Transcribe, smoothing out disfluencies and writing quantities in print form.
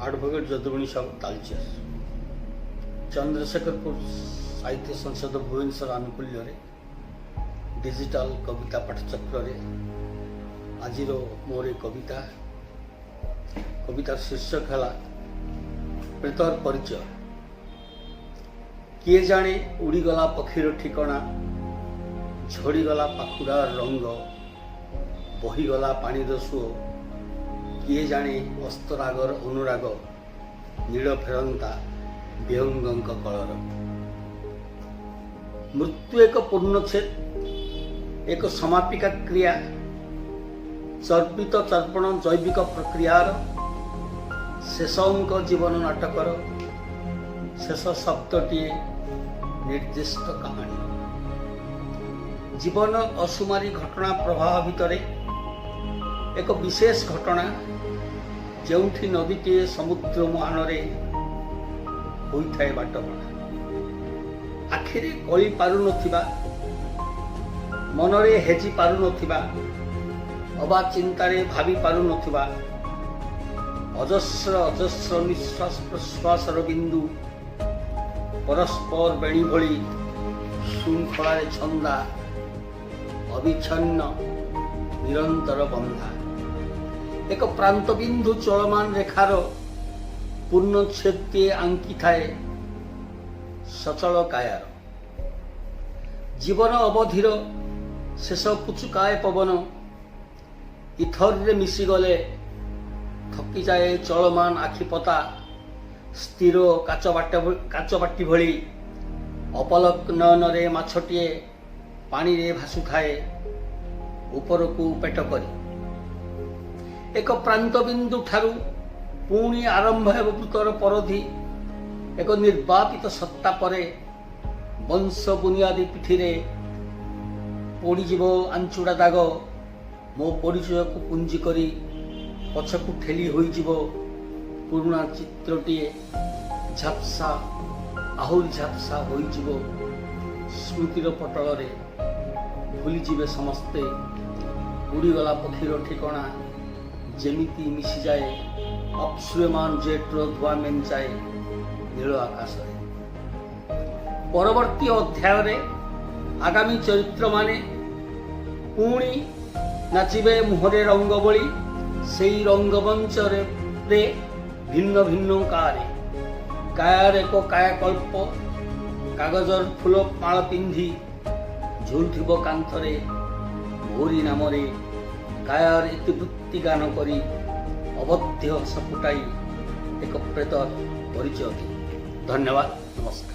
Advocate Jadumani Sahu, Talcher. Chandrasekharpur ସାହିତ୍ୟ ସଂସଦ, ଭୁବନେଶ୍ୱର ଆନୁକୂଲ୍ୟରେ ଡିଜିଟାଲ କବିତା ପାଠଚକ୍ରରେ ଆଜିର ମୋର ଏ କବିତା। କବିତାର ଶୀର୍ଷକ ହେଲା ପ୍ରେତର ପରିଚୟ। କିଏ ଜାଣେ ଉଡ଼ିଗଲା ପକ୍ଷୀର ଠିକଣା, ଝଡ଼ିଗଲା ପାଖୁଡ଼ାର ରଙ୍ଗ, ବହିଗଲା ପାଣିର ସୁଅ। କିଏ ଜାଣେ ଅସ୍ତରାଗର ଅନୁରାଗ, ନୀଡ଼ ଫେରନ୍ତା ବିହଙ୍ଗଙ୍କ କଳର। ମୃତ୍ୟୁ ଏକ ପୂର୍ଣ୍ଣଚ୍ଛେଦ, ଏକ ସମାପିକା କ୍ରିୟା, ଚର୍ବିତ ଚର୍ପଣ ଜୈବିକ ପ୍ରକ୍ରିୟାର ଶେଷ ଅଙ୍କ। ଜୀବନ ନାଟକର ଶେଷ ଶବ୍ଦଟିଏ ନିର୍ଦ୍ଦିଷ୍ଟ କାହାଣୀ। ଜୀବନ ଅସୁମାରୀ ଘଟଣା ପ୍ରବାହ ଭିତରେ ଏକ ବିଶେଷ ଘଟଣା, ଯେଉଁଠି ନଦୀଟିଏ ସମୁଦ୍ର ମୁହାଣରେ ହୋଇଥାଏ ବାଟବଣା। ଆଖିରେ କଳି ପାରୁନଥିବା, ମନରେ ହେଜି ପାରୁନଥିବା, ଅବା ଚିନ୍ତାରେ ଭାବି ପାରୁନଥିବା ଅଜସ୍ର ଅଜସ୍ର ନିଶ୍ୱାସ ପ୍ରଶ୍ୱାସର ବିନ୍ଦୁ ପରସ୍ପର ବେଣୀ ଭଳି ଶୃଙ୍ଖଳାରେ ଛନ୍ଦା, ଅବିଚ୍ଛନ୍ନ, ନିରନ୍ତର ବନ୍ଧା। ଏକ ପ୍ରାନ୍ତବିନ୍ଦୁ ଚଳମାନ ରେଖାର ପୂର୍ଣ୍ଣଚ୍ଛେଦଟିଏ ଆଙ୍କିଥାଏ ସଚଳ କାୟାର। ଜୀବନ ଅବଧିର ଶେଷ ପୁଚୁକାଏ ପବନ ଇଥରରେ ମିଶିଗଲେ ଥକିଯାଏ ଚଳମାନ ଆଖିପତା। ସ୍ଥିର କାଚବାଟି ଭଳି ଅପଲକ ନୟନରେ ମାଛଟିଏ ପାଣିରେ ଭାସୁଥାଏ ଉପରକୁ ପେଟ କରି। ଏକ ପ୍ରାନ୍ତବିନ୍ଦୁ ଠାରୁ ପୁଣି ଆରମ୍ଭ ହେବ ବୃତ୍ତର ପରିଧି। ଏକ ନିର୍ବାପିତ ସତ୍ତା ପରେ ବଂଶ ବୁନିଆଦୀ ପିଠିରେ ପୋଡ଼ିଯିବ ଆଞ୍ଚୁଡ଼ା ଦାଗ। ମୋ ପରିଚୟକୁ ପୁଞ୍ଜି କରି ପଛକୁ ଠେଲି ହୋଇଯିବ ପୁରୁଣା ଚିତ୍ରଟିଏ ଝାପ୍ସା, ଆହୁରି ଝାପ୍ସା ହୋଇଯିବ ସ୍ମୃତିର ପଟଳରେ। ଭୁଲିଯିବେ ସମସ୍ତେ ଉଡ଼ିଗଲା ପକ୍ଷୀର ଠିକଣା, ଯେମିତି ମିଶିଯାଏ ଅପଶ୍ରୂୟମାନ ଜେଟ୍ର ଧୂଆଁ ମେଞ୍ଚାଏ ନୀଳ ଆକାଶରେ। ପରବର୍ତ୍ତୀ ଅଧ୍ୟାୟରେ ଆଗାମୀ ଚରିତ୍ରମାନେ ପୁଣି ନାଚିବେ ମୁହଁରେ ରଙ୍ଗ ବୋଳି ସେଇ ରଙ୍ଗମଞ୍ଚରେ ରେ ଭିନ୍ନ ଭିନ୍ନ କାରେ। କାୟାର ଏକ କାୟାକଳ୍ପ କାଗଜର ଫୁଲ ମାଳ ପିନ୍ଧି ଝୁଲୁଥିବ କାନ୍ଥରେ ମୋରି ନାମରେ। କାୟାର ଇତିବୃତ୍ତି ଗାନ କରି ଅବଧ୍ୟ ହସ ଫୁଟାଇ ଏକ ପ୍ରେତର ପରିଚୟ ଦିଏ। ଧନ୍ୟବାଦ, ନମସ୍କାର।